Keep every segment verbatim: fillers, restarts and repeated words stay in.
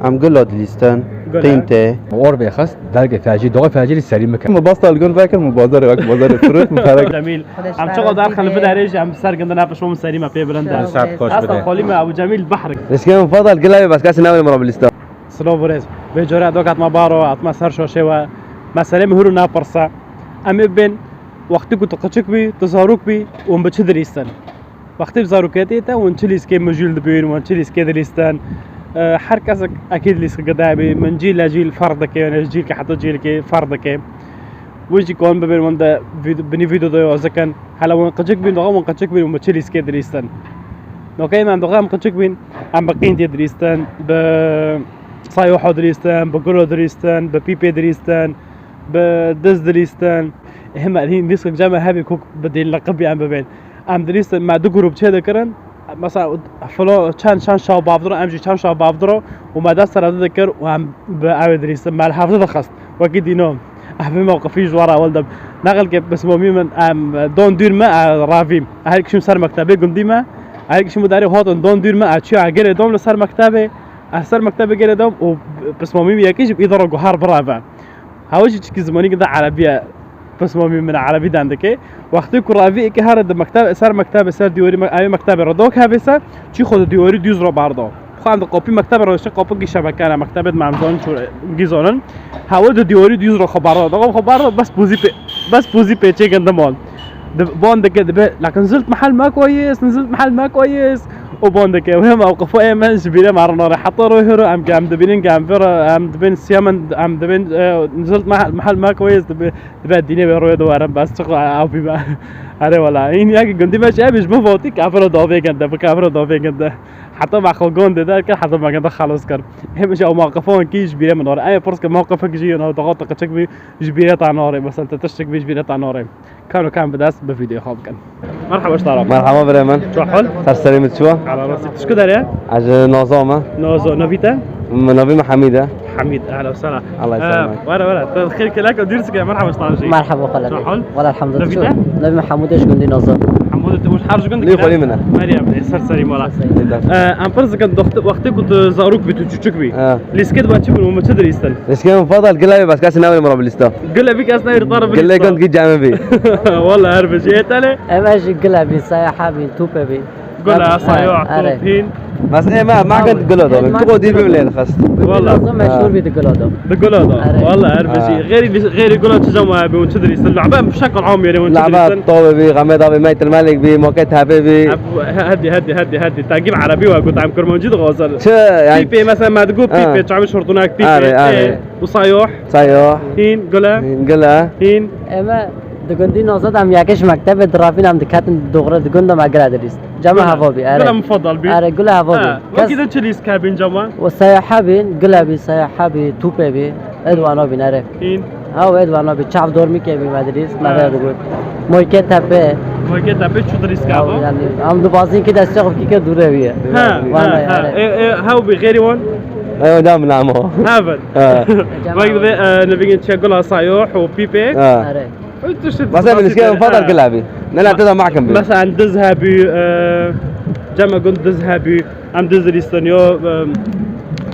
Em gula dilîstin, Gula. Qîntê. Or bêxist, dergê fecî, doxê fecî lî serî mikir. Min basta li gund vekir, min bazarê wek bazarê firot, min ferek. Cemîl, em çiqa dar xelifî derê jî em ser gindin, hep şom serî me pê bilind e. Sert xweş Esta bide. Xolî me Ebu Cemîl Behrik. Lişkê min fadal gila wê, bes kesî navê min re bilîsta. Silo Burêz. Vê cure dok hatma baro, hatma ser şoşê we. Meselê min hûr û napirse. Em ê bên, wextî ku tu qiçik bî, tu zarok bî, hûn bi çi dilîstin? Wextê bi zaroketê te, hûn çi lîskê mijûl dibîn, hûn çi lîskê dilîstin? E, her kesek ekîd lîskeke dayabî, min cîl le cîl ferq dike, yani ji cîlke heta cîlkê ferq dike. Wê jî kon bibin, hûn de vîd-, binî vîdeo de waze kin. Hele hûn qiçik bîn, daha hûn qiçik bîn, hûn bi çi lîskê dilîstin? Nokeyê me em daha em qiçik bîn, em bi qîntê dilîstin, bi sayoha dilîstin, bi gulo dilîstin, bi pîpê dilîstin, bi diz dilîstin. Hema hîn lîskek cem me hebî ku bi dîn liqibî em bibên. Em dilîstin, me du grûp çê dikirin. Mesela, filo çend, çend şav bavdiro, em jî çend şav bavdiro û me dest sera dikir û em bi ew ê dilîstin. Me li hevdi dixist. Wekî dîno. Ev mewqifî ji wara ewil de. Neqilke pismomî min, em don dûr me, e, ravîm. Her kişim ser mektebê gundî me. Her kişim darê hatin don dûr me, e, çiya gelê dom li ser mektebê. Ez ser mektebê gelê dom û pismomî yekî jî îdara guhar birave. Hewa jî çikî zimanî ginde erebî ye. Pismomî min erebî dendike. Wextê ku ravî êkê here di mekteb, ser mektebê, ser dîwarî me-, evê mektebê re dok hevê se, çî xwe di dîwarî dûz re bardo. Xwe em di qopî mektebê re diştin, qopikî şebeke ne, mektebê di me em zonin çû gîzonin. Hewa di dîwarî dûz re xwe bardo. Daxwe xwe bardo, bes pozî pê-, bes pozî pêçê ginde mon. Di-, bon dike dibe, lakin zilt mehel me koyis, zilt mehel me koyis. û bon dike. Wê mewqifo ê me ji bîrê me re nare. Heta rohê ro em ke em dibînin ke em vê re, em dibên siya min, em dibên, e, zilt mehel, mehel me koyêz dibe, dibe dînê wê royê de werin, bes çiqo ew bî me. Erê wela. În ya ki gundî me ji ev ji min votî ke vê re dovê ginde, bi ke vê re dovê ginde. Heta me xwe gondê de kir, heta me ginde xelos kir. Hêmişa ew mewqifon kî ji bîrê min nare. Em ê pirs ke mewqifek jî yeno, daxo te qiçik bî, ji bîrê te nare. Mesela te tiştek bî ji bîrê te nare. Kano kan bi dest bi vîdeo xwe bikin. Merhaba ji te re. Merhaba birê min. Çi hal? Ser serê min çi wa? Ala rastî. Tu ji ku derê? Ez ji Naza me. Naza, navî te? M-, navî min Hemîd e. Hemîd, ehla we sehla. Allah yeselamek. Ee, were, were. Tu xêr kelek û dûr sike, merhaba ji te re jî. Merhaba xalat. Çi hal? Wala elhamdülillah. Navî te? Navî min Hemûd e, ji gundî Naza. Hemûd e, tu ji her ji gundî Lê ne? Xwelî min e. Meryem, e, ser serî mala. Ser serî. Ee, em pirs dikin, doxte-, wextê ku tu zarok bî, tu çûçik bî. Ha. Lîskê dibe çi bûn û min çi dirîstin? Lîskê min fadal gile bî, bes kesî navê min re bilîsta. Gile bî kes navê re bilîsta. Gile gund kî cemê bî. Wala her bijî. Ê te lê? Em ez jî gile bî, seyaha bî, tûpe bî. Gule, sayo, tûp, hîn. Bes ê me, me gund gilo da bî. Tu qo dîr bî lê dixist. Wala. Lazim meşhur bî di gilo da. Di gilo da. Wala her bijî. Xêrî, xêrî gilo çi cema bî û çi dirîstin? Laba bi şekil am yerê û çi dirîstin? Laba tavê bî, xemê da bî, meytil melek bî, moke tepê bî. Hadi, hadi, hadi, hadi. Takip Erebî wa got, em Kurmancî dixwazin. Çi, yani? Pîpê, mesela, me digot, ha, pîpê, çavê şortunak, pîpê. Are, are. Û sayoh. Sayoh. Hîn, gule. Hîn, gule. Hîn. Eme di gundî Naza de em yekê ji mektebê diravîn, em diketin dogre di gund de me gile dirîst. Cema heva bî, are. Gule mufadal bî. Are, gule heva bî. Ha, wekî de çi lîst hebîn cema? Û seyaha bîn, gule bî, seyaha bî, tûpê bî. Ed wana bîn, are. Hîn. Ew ê di wana bî, çav dormîkê bî me dirîst, me vê digot. Moyke tepe. Moyke tepe çu dirîst kabo? Yani, em dibazin ki destê xwe bikî ke dûre wî ye. Ha, ha, ha. Ê, ê, hew bî xêrî wan? Ew da min ama. Hev in. Ha. Wek divê, e, nivîgin çiye gula sayoh û pîpê. Ha. Are. Ew tişt. Mesela min iske fadal gila bî. Ne la te da mahkem bî. Mesela diz hebî, e, cema gund diz hebî. Em diz dilîstin yo, em,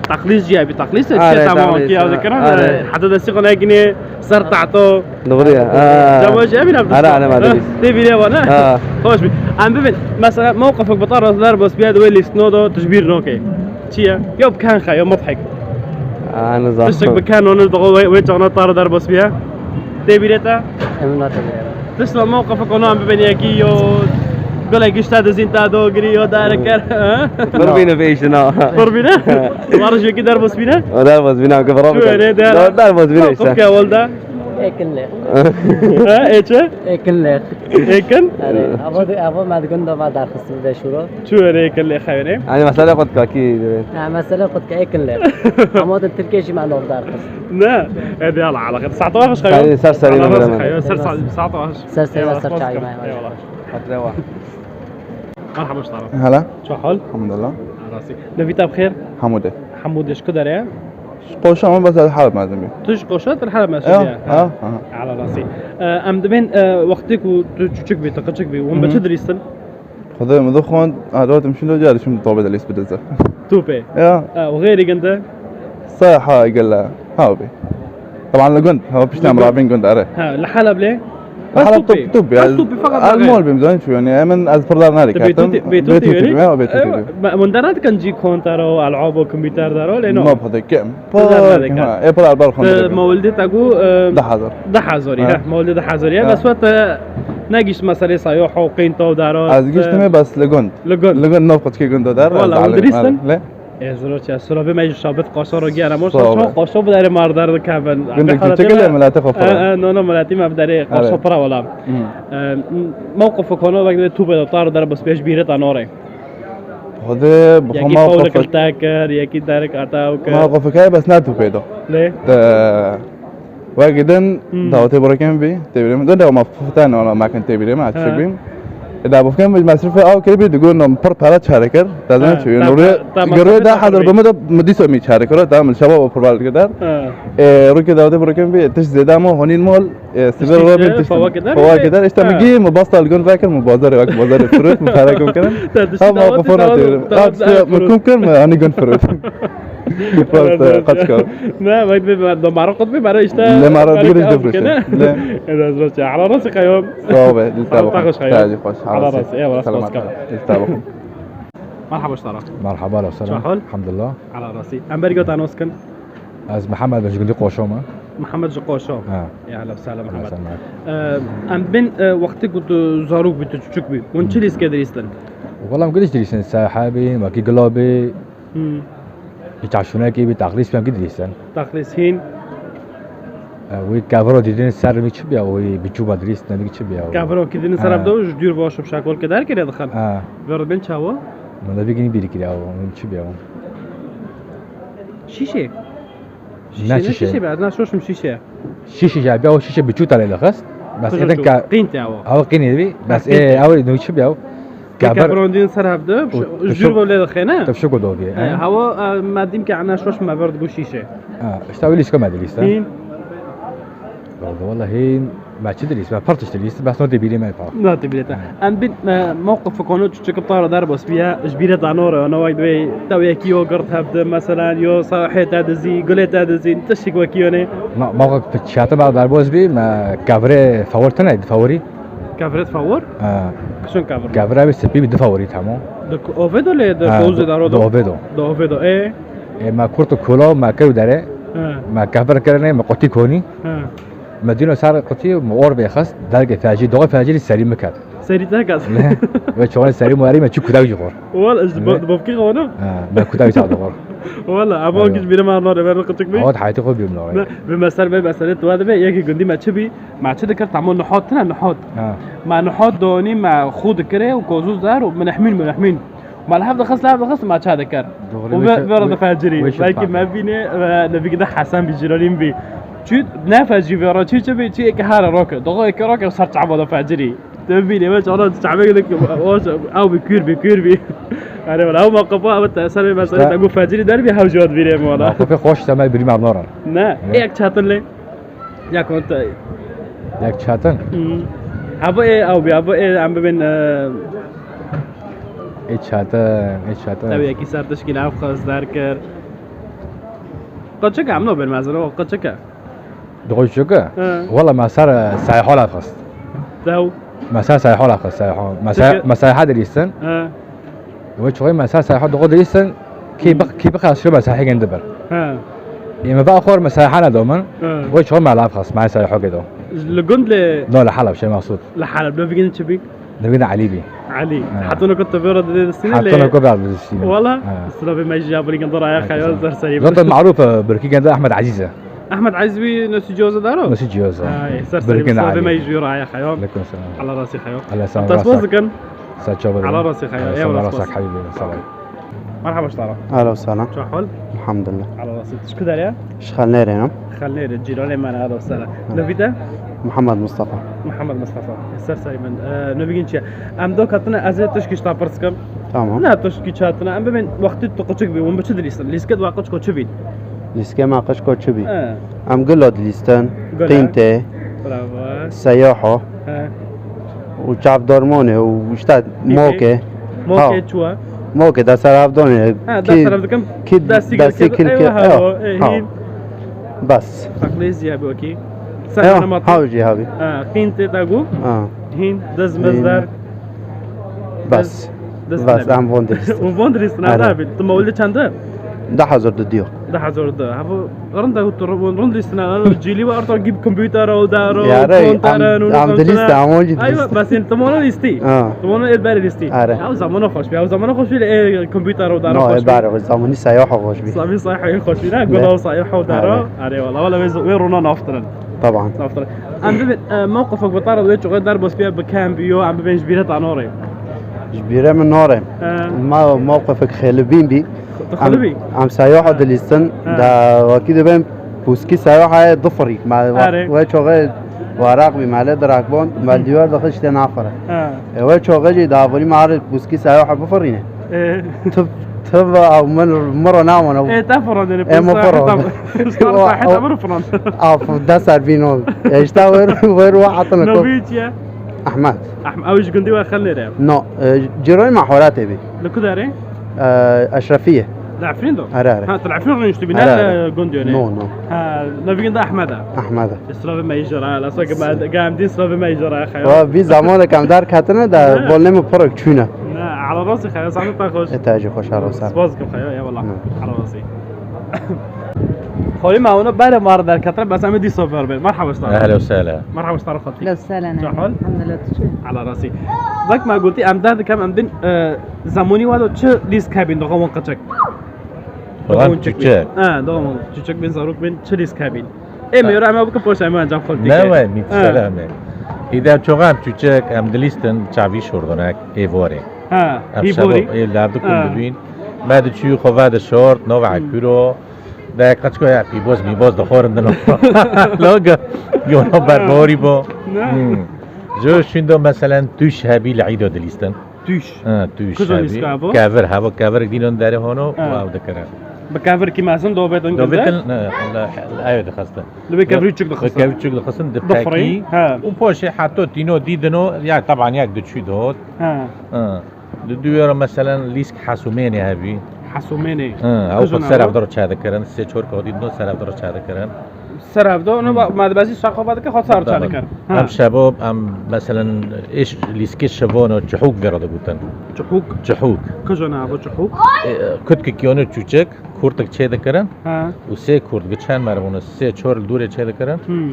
teqlîs jî hebî, teqlîs e, are, çiye tamam teqlîs, ki, ha, ew dikirin, are. E, heta destî xwe nekinê, ser tahto. Doğru ya. Ha. Cema jî hebî ne? Are, are, ma dilîs. Tê bîrê wan, ne? Ha. Xweş bî. Em bibin, mesela, mewqifek bi te re derbas biya di wê lîstino de, tu ji bîr nokê. Çi ye? Yo bi ken xe, yo mudhek. Ha, nizam. Tiştek bi ken, onu da wê, wê çaxna te re derbas biya. Tê bîrê te? Emin hatırlıyorum. Tişta mewqifek ona em bibin yekî yo gulek gişta dizîn ta do girî yo dare ker. Pir bîne vê îşte na. Pir bîne? Warij yekî derbas bîne? O derbas bîne, em ke beraber. Çu ere der? Derbas bîne îşte. Mewqif ke ewil de? Ekin lê. Ha, ê çi? Ekin lê. Ekin? Erê, ava de, ava me di gunda me derxistî de şuro. Çu ere ekin lê xeyre? Yani mesele xwe dika kî? Ha, mesele xwe dika ekin lê. Ama de Tirkiye jî me nav derxist. Ne? Hadi Allah Allah. Saat baş xeyr. Ser serî. Ser saat baş. Ser serî, ser çayî me. Eyvallah. Hadi devam. Merhaba, ştarım. Hela. Ço hal? Elhamdülillah. Rastî. Navî te bi xêr? Hemûd e. Hemûd e, ji ku derê ye? Ji Qoşa me, bes ez Heleb mezin bî. Tu ji Qoşa, tu li Heleb mezin bî? Ya, ya, ya. Aha. Ala rastî. E, em dibên, e, wextê ku tu çûçik bî, tu qiçik bî, hûn bi çi dilîstin? Xwedê min dixwend, her wextim şûn do, carî şûn tobê dilîst bi dize. Tûpê? Ya. E, û xêrî ginde? Saha gela. Ha bi. Taban li gund. Ha pişt em ravin gund, are. Ha, li Heleb lê? Li Heleb top, top, top ya. Bes topî, feqet Ez mol bim, zanî çi yani. Hemen ez pırlar nari kertim. Bêtûtî, bêtûtî yani. Bêtûtî. Wender nadikan cî konter û el'ab û kompîter daro, lê no. Ma pade kem. Pırlar nari kertim. E pırlar bar xonde. Mewlidê te gu, e, Deh hazar. Deh hazar, ha. Mewlidê deh hazar. Ya, bes wet, e, negişt meselê sayoh û qînto daro. Ez giştime bes li gund. Li gund. Li gund nav qutki gund dar. Wala, dirîstin? Le. Ez roçe, sura be me şabet qaşa ro giyana mo. Sağ ol. Qaşa bi dare mar dar dikevin. Gundek çekele milete xo pira. E, e, no, no, mileti me bi dare qaşa pira wala. E, mewqif kono bak de tu be tar dar bes pêş bîret anore. Xwedê bi xwe Yekî mewqif fawlik li te kir, yekî derek ata û kir. Mewqif kir, bes ne tu pê do. Lê? De, wek din, Hmm. dawetê birekem bî, têbîrê min. Dinde ma fitane ona mekin têbîrê min, He. açık bîm. E, da bifkem, mesrifê aw kir bî, digo no pir pere çare kir. Te zan He, çi, ta- no rê, ta gir rê mesrifê da hazir bi min de, mi dîso mi çare kir, tamam, şaba bu pir bal kir. He. E, rûkê dawetê birekem bî, tiş zêda mo, honin mol, E, sibê Tiştî rûbê, tiştî fawakê der, fawakê der. Îşte ha. Mi gî, mi basta li gund vekir, mi bazarê wek bazarê firot, mi pere kom kirin. Te tiştî Ha, ma dawetê qofona dawetê têrim. dawetê Ha, tiştî dawetê mi firot. kom kir, mi anî gund firot. Rast, Evet, evet. qaç kar. Ne, bak, bir, bir, bir, mara qut bir, mara işte, Lê mara mara digir işte kar difrişe. bikene. Lê. Evet, evet, evet. Ala rasi xeyom. Sağ ol be, dil Sağ ol, tabi. taxış xeyom. Tacî xweş. Ala rasi, eyvallah, Selamet. spas kar. Dil tabi. Merhaba, Ştara. Merhaba, ala selam. Çahol? Elhamdülillah. Ala rasi. Em berî gotan oskin. Ez Mihemed bin, ji gundî Qoşo me. Mihemed ji Qoşo. Ha. Ya, ehlen we sehlen, Mihemed. Ehlen we sehlen. Ee, em bin, e, wextê ku tu zarok bî, tu çûçik bî, hûn çi lîske dirîstin? Wela em giş dirîstin, sehebî, wekî gilabî, Hmm. î çaşûnekî bî, taxlîs bî, em giş dirîstin. Taxlîs hîn? E, wî keviro dîtin ser wî çi bîya, wî biçû me dirîst, ne bî çi bîya. Keviro kî dîtin ser Ha. ev de ji dûr baş bi şakol ke derkirê dixin. Ha. Vero bin çawa? Min de bî gînî bîrî kiriya, wî çi bîya. Şîşe. Ne Şîşe, ne şîşe? şîşe be, ez naşoşim şîşe. Şîşe ya, bîya o şîşe biçû te lê dixist. Bes Kuzum êdin çû. ka- Qîntê ew. Ew qînê bî, bes Qîntê. ê, ew nû çi bîya? Kevir- Kevron din ser hevde, O, ji tu dûr şok- ve lê dixê, ne? Tu şok o dovî, He, he? Hewa, e, me dîm ke ana şoş me vir digo şîşe. Ha, işte öyle iska me dilîste. Hîn. Wala, wala hîn me çi dilîst, me pir tişt dilîst, bes no dê bîrê me pa. Na te bîrê te. He. Em bin, e, mewqif kono çi çi kiptara der bas biye, ji bîre danore, ona wek dibê, te yekî yo girt hevde, mesela, yo sahê te dizî, gulê te dizî, tiştik wekî yone. Ma, ma çiyatin me derbas bî, me kevirê fawir tine, di fawirî. Kevirê fawir? Ha. Kişin kevir? Kevir abi spî bî, di fawirî tamam. Di ku-, ovê do lê, di Ha, kozê do, daro do? di ovê do. Di ovê do, ê? Ê, me kurt û kula, me kew dere. Ha. Me kevir kirine, me qutî konî. Ha. Me dîno ser qutî, me or bê xist, dergê fecî, doğa fecî serî me ket. Serî te ket? Ne. Ve çawan serî me erî, me çi kudak jî xor. Wala, ez Ne. bo-, bokî xona? Ha, me kudak jî xor. Wala, ama Eyvah. giş bîre me nare, ver qıçık bî. Hot hayatı xo bîm nare. Ne, ve mesel be, mesele tu de be, yekî gundî me çi bî? Ma çi dikir? Tamo nihot tine, nihot. Ha. Ma nihot donî, ma xû dikirê û kozû zer û minehmîn, minehmîn. Ma li hev dixist, li hev dixist, ma ça dikir. Doğru, Û ve, weşe-, vera we-, difecirî. weşe Belkî paqe. me bînê, e, nevî de Hesen bî, cîranîn bî. Çi nefecî vera, çi çi bî, çi eke hara roke. Doğa eke roke ser çava difecirî. Tu bînê, we çava çavê de ki, o, o, ew bî, kûr bî, kûr bî. Erê wala, ew maqafa, ew te ser mesela, İşte te gu fecirî der bî, hew jî dibînê wala. Maqafê xweş te me birî me naran. Ne, Ne? ek çatin lê. Ya konta. Yek çatin? Hmm. Hava ê, ew bî, hava ê, em bibin, e, Ê çatin, ê çatin. Tabii ki ser tişkî laf xwest derkir. Qıçık em no ben mesela, o qıçık e. Doğru çünkü. He. Valla me ser, e, Sayha laf xwest. Dew. Me ser Sayha laf xwest, Sayha. Me Çike- Say-, me Sayha dirîstin. He. Wê çixê me ser Sayha doğru dirîstin. Kî bix-, kî bixas şu me Sayha gende bir. He. Ê me va xor me Sayha ne domin. He. Wê çixê me laf xwest, me Sayha gê do. Li gund lê No, li Heleb, Şeyh Mesûd. Li Heleb, li bigin çi bî? Li bigin Elî bî. Elî. He. Heta no kut vera dide distîne Heta lê. no kut vera dide distîne. Wala? He. Sıra bir meclis yapın, ikin dora ayak He, kayar, güzel. zar sarı. Zaten maruf, e, birkî gende Ahmet Aziz e. Ahmet Aziz bî, nasıl cihazı daro? Nasıl cihazı? Ha, e, sar sarı. Birkî gende Sıra bir Elî. meclis yora ayak kayar. Aleyküm selam. Allah razı kayar. Allah sana Tasbaz razı dikin. Sen çabuk. Allah razı kayar. Allah Eyvallah, sana razı spas. Habibi. Sağ ol. Merhaba, Ştara. Ahlen we sehlen. Çi hal? Elhamdülillah. Ala rasi. Çi kudar ya? Ji Xelnêrê ne? Xelnêrê, cîranê me ne, ahlen we sehlen. Ha. Navî te? Muhammed Mustafa. Muhammed Mustafa. Ser serî min. E, navî gin çi ye? Em do katine, ez ê tişkî ji te pirs kim. Tamam. Ne tişkî çi hatine? Em bibên wextî tu qıçık bî, hûn bi çi dilîstin? Lîsket wa qıçko çi bî? Lîskê me qıçko çi bî? He. Em gilo dilîstin, Gile. qîntê, Bravo. seyoho He. û çavdormonê û işte Peki. mokê. Mokê Ha. çi wa? Mokê de ser ev donê. Ha, dest serf dikim. Kî destî kil kir. Eywa, ha, hîn. Bes. Teqlêzî hebî wekî. Sen hema haw jî hebî. Ha, qîn tê te gu. Ha. Hîn, dez mez der. Bes. Bes, em von dilîstin. Û von dilîstin, ha, nabî. Tu mewlid çend e? Du hezar du diyo. Du hezar du. Ha, bu rind e, tu rind dilîstin, ha. Cîlî ve arta gîb kompûtera û dara û konteran û. Em dilîstin, em wan jî dilîstin. Aywa, bes, tu mona lîstî. Ha. Tu mona êl berê lîstî. Are. Ya, zamana xweş bî. Ya, zamana xweş bî, ê kompûtera û dara xweş bî. No, ê berê xweş, zamanî seyaha xweş bî. Zamanî seyaha xweş bî, ne? Gola seyaha û dara. Are, wala, wala, wê rûna naftirin. Taban. Naftirin. Em bibin, e, mewqifek bi te re wê çaxê derbas bîye bi kêm bîyo, em bibên ji bîre te norê. Ji bîre min norê. He. Ma mewqifek xêlibîn bî. Tu xelibî? Em seyaha dilîstin, da wekî dibên pûskî seyahayê difirî. Me wê çaxê waraq bî, me lê dirakbon, me dîwar dixist tê nafire. He. E, wê çaxê jî da volî me arê pûskî seyaha bifirîne. E. Tu, tu ve ew min, min re namane. E, te firandine. E, min firand. Star saheta min firand. Af, de ser bîn ol. E, işte wer, wer wa hatine ko. Navî çi ye? Ahmet. Ahmet, ew ji gundî we xelnê re? No, e, cîroyê me Horatê bî. Li ku derê? E, Eşrefiye. Li Efrîn do? Are, are. Ha, tu li Efrîn rûniştî bî, ne li gundî ne? No, no. Ha, navî gundî Ahmed e. Ahmed e. Silavê me jî re, lasa ke me, ge em dîn silavê me jî re, xeya. Wa, vî zamanê ke em derketine de, volnê min pirek çûne. Ne, ala rastî xeya, zahmet te xweş. E, te jî xweş, ala rastî. Spas dikim xeya, ya wala. Ala rastî. Xwelî me hûn berê me re derketine, bes em ê dîsa ber bên. Merhaba ji te re. Ehlen we sehlen. Merhaba ji te re xwelî. Ehlen we sehlen. Çi hal? Elhamdulillah, tu çi? Ala rastî. Wek me gotî, em derdikevin, em din, e, zemonî we de çi lîsk hebîn, dixwe wan qeçek. Dixwe wan çûçek. He, dixwe wan çûçek bên, zarok bên, çi lîsk hebîn. Ê mêro em ê bikin, paşê em ê encam xweltî. Ne we, mît selam e. Îdem çaxê em çûçek, em dilîstin çavî şordonek, êvorê. Ha, hî borî. Ê, lerdikum dibîn. Me diçû xwe ve dişort, nava ekûro. De qeçko ya pîboz mîboz dixorin dino. Loga, yona berborî bo. Ne? Hmm. Jo şindo meselen tûş hebî li îdo dilîstin. Tûş. Ha, tûş. Kuzon hebî. Kevir, heva kevir dînon derê hono, ha, û ew dikirin. Bi kevir kî mezin dovêtin ginde? Dovêtin, ne, ew dixistin. Li vê kevirî çik dixistin? Kevirî çik dixistin, dipekî. Ha. Û poşê heto tîno dîdino, ya taban yek diçû dihot. Ha. Ha. Di dû wê re meselen lîsk hesûmênê hebî. Hesûmênê. Ha, ew xwe ser ev de re çêdikirin, sê çor kodî dino ser ev de re çêdikirin. Ser ev de, onu ma dibezî şaxo vedike, xwe ser çêdikirin. Em şebo, em meselen êş lîskê şevono, çihûk vê re digotin. Çihûk? Çihûk. Kujona ev çihûk? E, kutkik yonê çûçik, kurtik çêdikirin. Ha. Û sê kurt, bi çend merivûne, sê çor li dûrê çêdikirin. Hmm.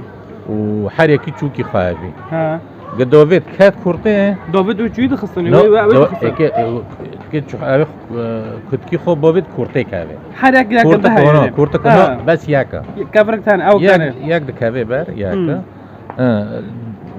Û her yekî çûkî xwe hebî. Ha. Gi dovêt ket kurtê. Dovêt û çûyî dixistin. No, wê, wê, wê do-, dixistin. Eke, e, ke çu-, ev, e, kutkî xwe bovêt kurtê kevê. Her yek yek diheyê. Kurtik ono, kurtik ono, bes yek e. Kevrik tane, ew tane. Yek dikevê ber, yek e. Hmm. E,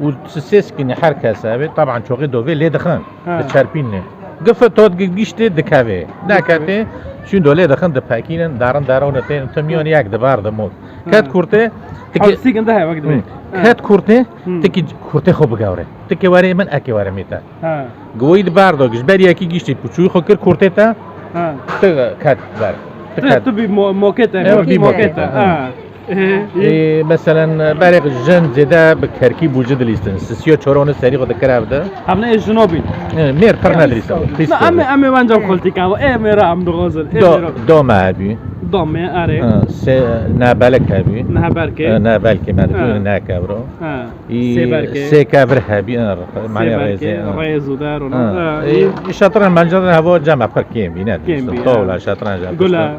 û sê skinî her kes evê, taban çoxê dovê lê dixin. Ha. Diçerpînê. Gife tot gi-, giştê dikevê. Neketê, şûn dolê dixin dipekînin, darin darone tên, tu miyon yek dibar dimot. Ha. Ket kurtê, tikê. Hepsî ginde he, wek dibê. Hmm. Ha. Ket kurtê, hmm, tikî kurtê xwe bigewre. Tikê were min, ekê were mîte. Ha. Giwî dibar do, ji ber yekî giştî, puçûyî xwe kir kurtê te, ha, tu ket ber. Tu ket. Tu bî mo-, mokê te, ew mokî bî mokê te. Ha. Ha. Ê, ê, meselen, berê jin zêde bi kerkî bûcî dilîstin. Sisiyo çoronu serî xwe dikir ev de. Hevne ê jino bîn. Ê, mêr pir nedilîstin. Pîs. Na, em ê, em ê wencam xultîka, ê mêra em dixwazin. Ê do, mêra. Do me hebî. Do me, erê. Ha, se, ne belek hebî. Ne belkê. Ha, ne belkê me dibû, ha, ne kevro. Ha. Ê, sê berkê. Sê kevir hebî, ha, mane rêzê, ha. Rêz û der, ha. Ha, ê, ê, şatran mencadan havo cem pir kêm bî, ne dilîstin. Kêm bî, ha. Towla, şatran cem. Gula.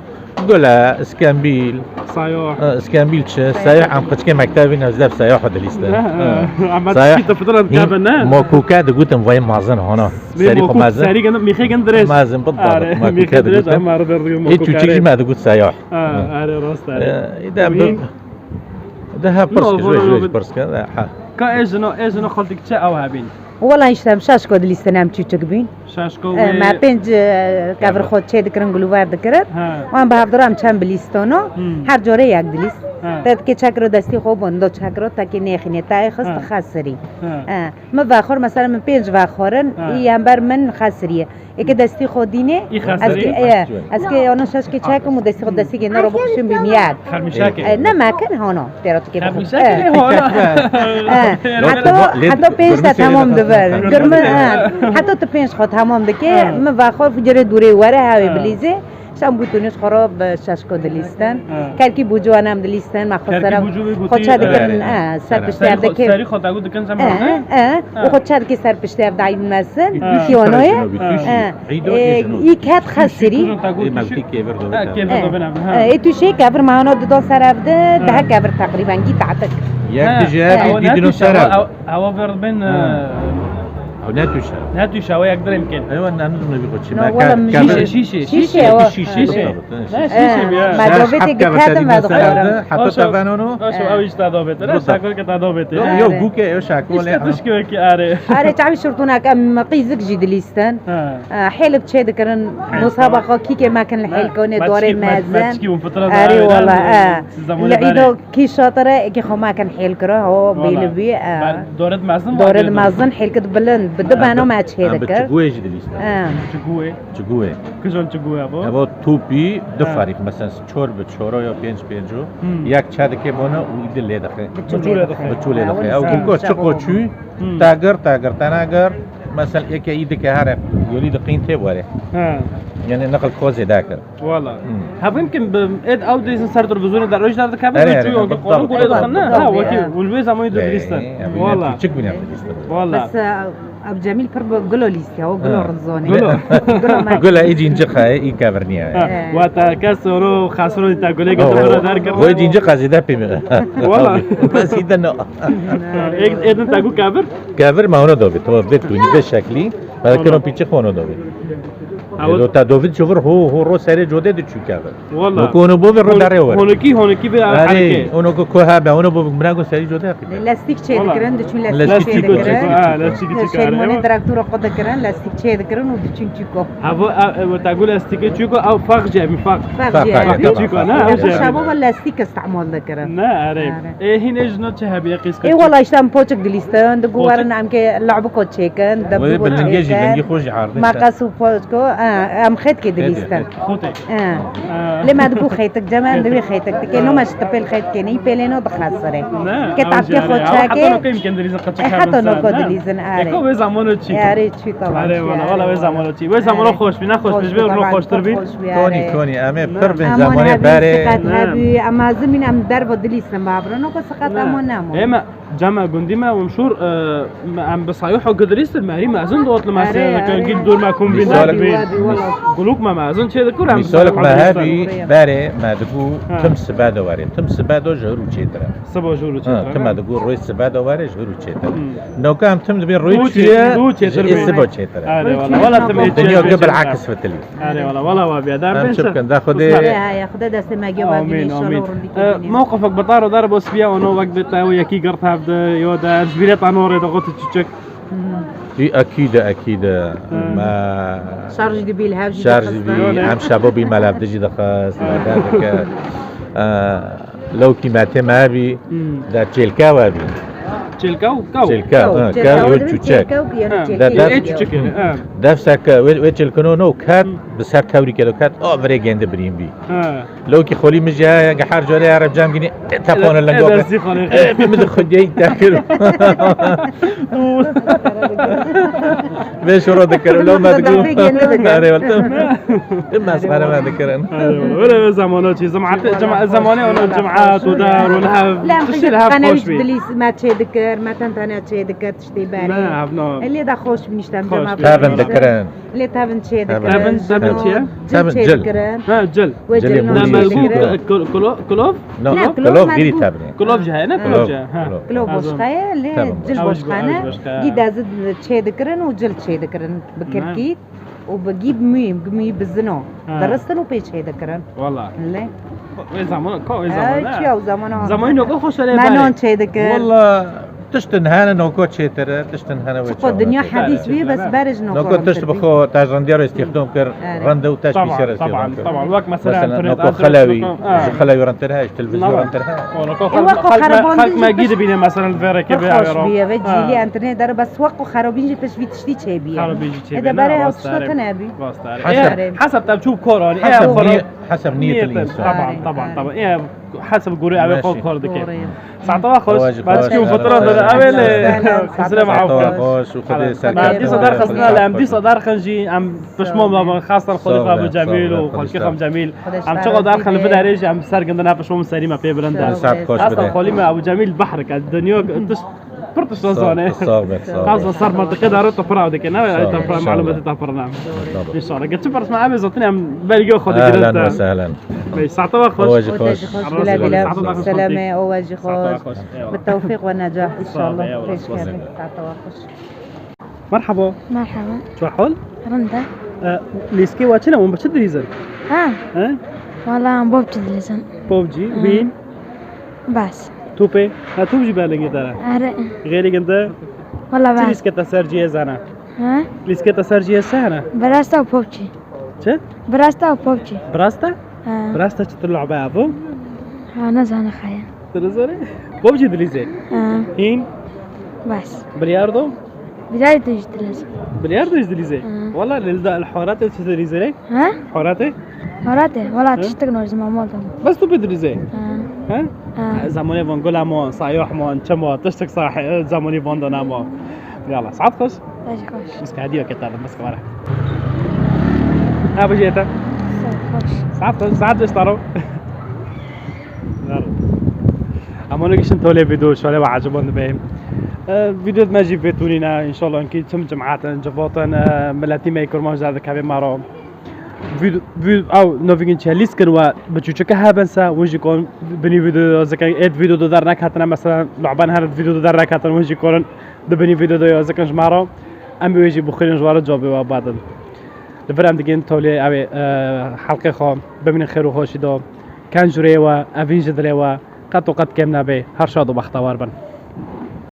Gule, iskembîl. Sayoh. Ha, iskembîl çi? Sayoh em qiçkê mektebî ne zef sayoh dilîstin. Ha, ha. Ama sayoh. Çi tu fitrat kabe ne? Mokuke digutin vay mazin hona. Serî xwe mazin. Serî gene mîxê gene dirêj. Mazin bit. Are, mîxê dirêj ama arı derdi mokuke. Ê çûçik jî me digut sayoh. Ha, are rast are. Ê, îdem bi. De ha pirs ki, jwe, jwe pirs ki, ha. Ka ê jino, ê jino xaltik çi ew hebîn? Wela işte em şaşko dilîstin em çûçik bîn. Şaşko. E, wê me pênc, e, kevir xwe çê dikirin, gulûver dikirin. Ha. Wan bi hevdira em çend bilîstono. Hmm. Her corê yek dilîst. Ha. Te dikê çekiro destî xwe bûn, do çekiro tekê nêxînê, te xist Ha. xesirî. Ha. Ha. Min vexwar, mesela min pênc vexwar in, Ha. î hember min xesirî ye. Eke destî xwe dînê, Î xesirî. ez ki, e, ez ki yana şeş ke çekim û destî xwe destî ke nero bixşin bi miyad. Xermişakê. E, ne mekin hano, têra tu ke Xermişakê lê hano. E, heta, heta pênc te tamam dibe. Gurme, e, heta tu pênc xwe tamam dike, Ha. min vexwar girê dûrê were hewê Ha. bilîzê. Şam bû tunîş xwe re bi şeşko dilîstin. Ha. Kelkî bûcû enem dilîstin, me xwe Kelkî sera bûcû wê xwe gotî, çe dikirin, e, e, ser Serî piştî ev xwe, dikir. serî xwe te got dikin E, zaman e, e, Ha. û xwe çe dikir ser piştî ev dayîn mesin, Ha. Pîyanoyê. Ha. E, Îdo e, îjino. Î ket xesirî. Kuzon te got Ê, tuşî. mevtî kêvir do Ha, bêta. kêvir E, do bêne, ha. e, ê tuşê kevir me hano dido ser ev de, Ha. daha kevir teqrîben gî tatik. Yek Ha. dijî ev, Ew î ne dîdino tuşî, ser ev. ew, ew, ew ver bin, Ha. e, Ew ne tûşe? Ne tûşe, ew yek dirê bikin. Ew ne nizûne bî xwe çi. No, Me wala ka-, min ka-, Şîşe, şîşe, Şîşe, şîşe. o. Şîşe, şîşe. Şîşe. Şîşe, ya. Me Şaş dovêtê heft keve gikate me terîna dixwara. Serinde, heta Oşo, te venono. oşo, ew işte dovêtê. Dro Şakol ke te dovêtê. Yo, yo, Are. Guke, yo, Şakol, İşte ha. Tişkî wekî are. Are, çavî şurtûnek em qîzik jî dilîstin. Ha. E, hêlik çê dikirin. Hêl. Musaba xwe kîkê me kin li Me-, hêl konê me dorê çikî, me, me mezin. çikî û fitra Are, rayê wala, ra. e. Siz zamanê Li îdo barê. Kî şatir e, êkê xwe me kin hêl kiro, ho, Wala. bêli bî, e. Ba-, doret mezin Doret mezin, hêl kit bilind, bi du beno me çê dikir. Em bi çiguê jî dilîstin. Em. Çiguê? Çiguê. Kijon çiguê bo? Evo topî du Ha. farîq, mesela çor bi çoro ya pênc pênco. Hmm. Yek çe dike bona û îdi lê dixe. Bi çû lê dixe. Bi çû lê dixe. Ew çiko çi qoçû, Hmm. tagir, tagir, tenagir. Mesela êke î dike here, yolî diqîn tê were. Ha. Yani naqil kozê dakir. Wala. Hmm. Hevim kim bi êd ew dizin ser televîzyonê de roj derdikevin, Erê, erê, çû yonkî biltab, qolun gulê biltab, dixin, ne? biltab. Ha, wekî, Erê. û li wê zamanî de Erê, dilîstin. em ê Wala. Küçük bîne dilîstin. Wala. Bes, e, ev Cemîl pir bi gulo lîstiya, o gulo Ha. rizonê. Gulo. Gulo me. Gula î cinci xayê, î kevirniye. Ha, Ee. Wata kes oro xasro dî ta gulê Oh, götür oh. Derkir. Wê cinci xazî de pî mi. Wala. Bes î de no. Êd, êdin ta gu kevir? Kevir ma ona dobi, to bê tuni, bê şeklî. Belki Wala. no piçi xo ona dobi. Ha, Ê, wala. do ta dovî çi vir ho, ho ro serê codê di çû keve. Wala. Weke ono bo ve ro Hon-, derê were. honekî, honekî ve Erê, hereke. ono ku, ku ha be, ono bo bira ku serî codê haqî be. Lestîk çê Wala. dikirin, diçûn lestîk Lestîk çê çê dikirin. dikirin. Ha, lestîk çê dikirin. Şermonê direktora xwe dikirin, lestîk çê dikirin û diçûn çiko. Ha, bu, e, e, bu ta gu lestîkê çiko, ew fax cemî, fax. Fax Fax, cemî. fax, Fax çiko, fax. ne, ew Ev cemî. şabo ve lestîk istimol dikirin. Ne, erê. Erê. Ê, hîn ê jino çi hebiye qîz Ê, wala, işte em poçik dilîstin, di Poçik? guwerin em ke labiko çêkin, Wê debdûbo bilingê jî, çêkin. lingî xwe jî ardê. Meqes û poçko, e, em xêtkê Xêtkê, dilîstin. xêtkê. Xotê. E. E. Lê me digo xêtik, cem em Xêtik. divê xêtik dike, no me ji tipêl xêtkê neyî pêlê no dixesirê. Ne, Ke ew tapkê jî xwe erê. Ew çekê, heta no kêm kem dilîzin, qeçik e, heta no ko dilîzin, erê. Eko wê zamano çî. Erê, çî tamam. Erê, wala, wala wê zamano çî. Wê zamano xweş bî, ne xweş bî, ji vê ro xweştir bî. Konî, konî, em ê pir bên zamanê berê. Em hevî siqet hebî, em mezin bîn, em dervo dilîstin, babro, no ko siqet emo nemo. Ê me, cema gundî me, Umşûr, e, me, em bi sayo ho gidilîstin, merî mezin dot li mesê, Erê, erê. gîl dûr me kum bîn Mîsalek derbi. Gulûk me mezin çê dikur, em Mîsalek me hebî, berê, me digo Ha. tim sibe de were, tim sibe de ji hûrû çêtir e. Sibo ji hûrû Ha, çêtir e, tim me ha. digo roy sibe de were, ji hûrû çêtir e. Hmm. Noka em tim dibê roy Dû çê-, çûye, dû çêtir ji bê. ê sibo çêtir e. Erê, wala, wala tim ê Dinya çêtir ge çêtir. bilakis fitilî. Erê, wala, wala, wa biya. Em çi bikin, da Xwedê. He, he, Xwedê destê me ge Amîn, vedî, inşallah amîn. rindî E, kêfî mewqifek bi dar û dar bo spiya, ono wek bê te û yekî girt hevdi, yo de, ji bîrê te norê de got çiçek. Hı. Î, ekîd e, ekîd e. Hı. Me Şarj dibî, li hev jî şarj dixistin. dibî, em şebo bî me levdijî dixist, me derdike. E, Lewkî me tê me bî, Hmm. de çêlke we bî. Çêlke û kew? Çêlke, Kew, ha, çêlke kew, we yo bî, çûçek. çêlke û yeno Ha. çêlke De, de, yo. Ê çûçek e, ha. Defsek, wê, wê çêlkino no ket, Hmm. bi ser tewrî ke do ket, o virê gêndi birîn bî. Ha. Lewkî xolî min jî heye, her carê here cem gînî, e, tepane E, lengo e, be. destî xolê. E, bi min de xwediyê te kir. Vê şoro dikir, lo me digo. Darbê gêndi dikir. Erê, wala. Mesxere me dikirin. Erê, wala. Wala, wala, zamano çî, cemaat, cema-, zamanê ona cemaat û dar û li hev, Lem tiştê li hev qenewî xweş bî. dilîs me çê dikir, me tentane çê dikir, tiştê berê. Ne, hev no. Lê de xweş bî niştem Xweş cemaat bî. Tevin dikirin. Lê tevin çê Tevin. dikirin. Tevin, tevin çi ye? Cil Tevin, çê cil. dikirin. Ha, cil. Wê Cilê cilê mûrî. Ne, nûrî me çê got, dikirin. e, kul-, kulo-, kulov? No, Ne, kulov, kulov me vîrî tebinê. Kulov jî heye, ne? Kulov Kulov, jî heye. Ha. kulov. Kulov Tamam. boşqe ye, lê Tamam. cil Ew jî boşqe go-, ew jî ne. boşqe ye. Gî dezid çê dikirin û cil çê dikirin. Bi Hı. kirkî û bi gî mûyî, bi mûyî bizino. Ha. Diristin û pê çê dikirin. Wala. Lê. Wê zaman, ka wê Ew zaman, ha. çi ya o zaman o? Zamanî noka xweş e lê Me berê. non çê dikir. Wala. Tiştin hene noko çêtir e, tiştin hene wê Çiqo çawa dinya çêtir e. Hedîs bî, bes berê ji noko Noko tişt bi xwe tajrandiya re îstîxdom kir, Erê. Rende û teşbîşe re Tamam, îstîxdom tamam, kir. Tamam. Wek mesela Mesela internet, noko adres, xelewî, noko, ha. Ji xelewî rentir he, ji televîzyonê Tamam. rentir he. O noko E, xelk, wek o xelk me, xerabandin xelk me jî gî dibîne mesela li vê rêkê Wek bê xweş awêro. bîye ve Ha. cîlî internet dere, bes wek o xerabîn jî pişt vî tiştî çêbîye. Xerabîn jî çêbîye, Ede ne, berê rast ew tişta e. Tune bî. Rast e. Hesab. Erê. Hesab te çû kor anî. Hesab Erê. niyet, hesab niyet Niyet, insan. Tamam, Erê, tamam, erê. tamam. E, Hesab gorî ew ê xwe Meşî. kor dike. Doğru. Saeta we xweş. Xweş, Baş xweş. Kî fitra dere. Ew ê lê. Saeta we xweş. Xizire me Saeta we xweş. Xweş û Xwedê Xweş. serkeftin. Em dîsa derxistin, em dîsa derxin jî, em pişman bibin. Xastan Xwedê Xwedê Cemîl û xwelkê xam Cemîl. Em çiqa derxin li vê derê jî em ser gindin, pişman serî me pê bilind e. Saet xweş Xastan bide. Xwelî me Ebu Cemîl behrik e. Dinya tişt pir tişt zane. Sağ be, sağ be. Xastan ser mentiqê dare tu pir ew dike. Ne, Sağ ol, tu pir inşallah. Malumeti te pir ne. Tabii. İnşallah. Geçin pir me em zaten em belge xwe Ehlen digirin ve de. sehlen. Bey, saeta we xweş. Owe jî Owe xweş. jî xweş. Saeta we Bila xweş. bila. Saeta we xweş. Selame, owe jî Saeta we xweş. xweş. Eyvallah. Bi tewfîq ve necah Sağ ol, inşallah. eyvallah. Pêş Sağ ol. kevin. Saeta we xweş. Merhaba. Merhaba. Çi hal? Rinde. E, lîskê we çi ne? Hûn bi çi dilîzin? Ha. He? Valla em PUBG dilîzin. PUBG, Hı. wîn? Bas. Topê? Ha, top jî belingê te ne? Are. Xêrê ginde? Valla Çi bas. lîske te ser cihê zana? Ha? Lîske te ser cihê se hene? Birasta û PUBG. Çi? Birasta û PUBG. Birasta? Ha. Birasta çi tu lübe evo? Ha, ne zana xaya. Tu ne zane? PUBG dilîzê? Ha. Hîn? Bas. Bilyardo? Bilyardo jî dilîzê. Bilyardo jî dilîzê? Ha. Valla lilda el horate çi dilîzê re? Ha? Horate? Horate? Valla Hı? tiştek nozim amol tam. Bes tu pê dilîzê? Ha. Ha? Ha. Zamanê van gula mon, sayoh mon, çemo, tiştek sahî, zamanê van da namo. Yalla, saat xweş. Saat xweş. Bes kadiyo ke tadım, bes kavara. Ha, bu jeta. Saat xweş. Saat xweş, saat beş taro. Yalla. Ama ne kişin tolê video, şöyle ve acaba ne beyim. E, video me jî vê tunîne, inşallah ki tüm cemaatın, cevatin, e, milletî me kurmanc da dikeve maro. Vîd-, vîd-, ew novîgin çelîs kin we bi çûçike hebin se, hûn jî kon binî vîdeo zikin, êd vîdeo do der neketine, mesela, lu'ben her vîdeo do der neketin, hûn jî konin di binî vîdeo do zikin ji me re, em wê jî bixwînin ji we re cevabê we badin. Li vir em digin tolê ew ê, e, helqê xwe, bimînin xêr û xweşî do. Ken jûrê we, evîn ji dilê we, qet û qet kêm nebe, her şad û bextewar bin.